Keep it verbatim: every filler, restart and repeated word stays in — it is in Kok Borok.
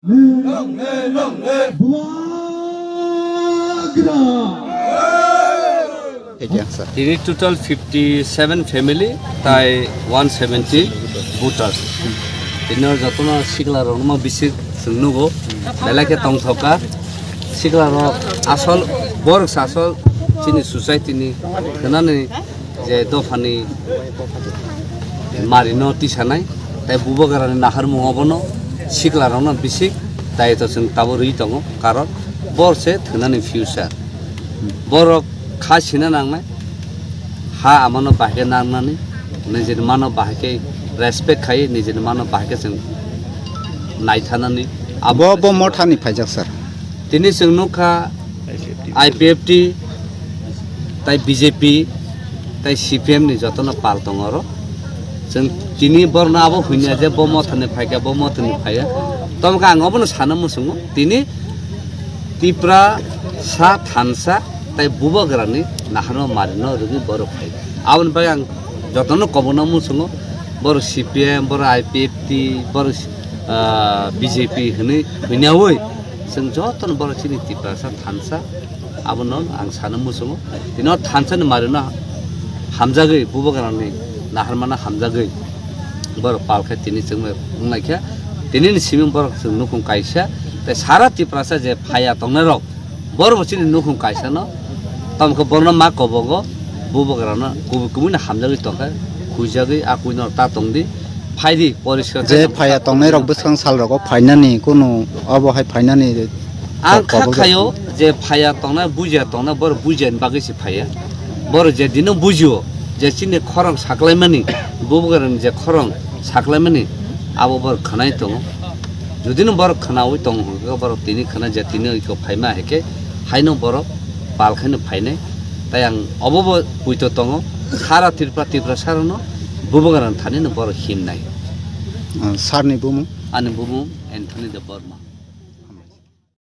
Bubagra. Tini total fifty seven family, tai one seventy voters. Tini jotono sikla rokno bisi chwng nugo, belai khe tongthoka. Sikla rok asol, borok sa asol chini society ni khnani je dophani marino tisanai, tai bubagrani naharmung obono sikla rokno bisik tai to chwng tabo rwi tongo, karon bor se thwnani future. Borok kha sina nangnai, ha amano bahai khe nangnani, nijini mano bahai khe respect khai, nijini mano bahai khe chwng naithanani. Abo bo, bo mothani phaijak, sir. Tini chwng nukha I P F T, tai B J P, tai C P M ni jotono pal tongo oro. Chwng tini borno abo hwnya je bo mothani phaikha, bo mothani phaiya. Tamo khe ang obono sana muchungo. Tini Tipra sa thansa tai bubagrani naharno marino rwgwi borok phai. Aboni bagwi ang jotono kobokna muchungo. Borok C P M, borok I P F T, borok, ah, B J P hwnwi hwnyaui chwng jotono borok chini Tiprasa thansa. Abono ang sana muchungo. Tini o thansani marino hamjagwi, bubagrani naharmano hamjagwi borok pal khe tini chwngno wnglaikha. Tinini simi borok chwng nukhung kaisa, tei sara Tiprasa je phaiya tongnairok, borok bo chini nukhung kaisano, tamo khe borokno ma kobogo, bubagrano kubui kubui no hamjagwi tongkha, khuijagwi a kuino ta tongdi, phaidi poriskar khe je phaiya tongnai rok bwskang sal rogo phainani kunu obo hai phainani ang kha khayo je phaiya tongnai, bujiya tongnai, borok bujiyani bagwi se phaiya. Borok je dino bujio, je chini khorang saklaimani, bubagrani je khorang saklaimani, abo borok khwnai tongo. Judino borok khwnaui tongo hwnkhe borok tini khwna je tini iko phaima hai khe haino borok pal khaino phainai. Tai ang obo bo puito tongo, sara Tripura, Tripura sarano bubagrani thanino borok himnai. Ah, sarni bumung? Ani bumung Anthony Debbarma.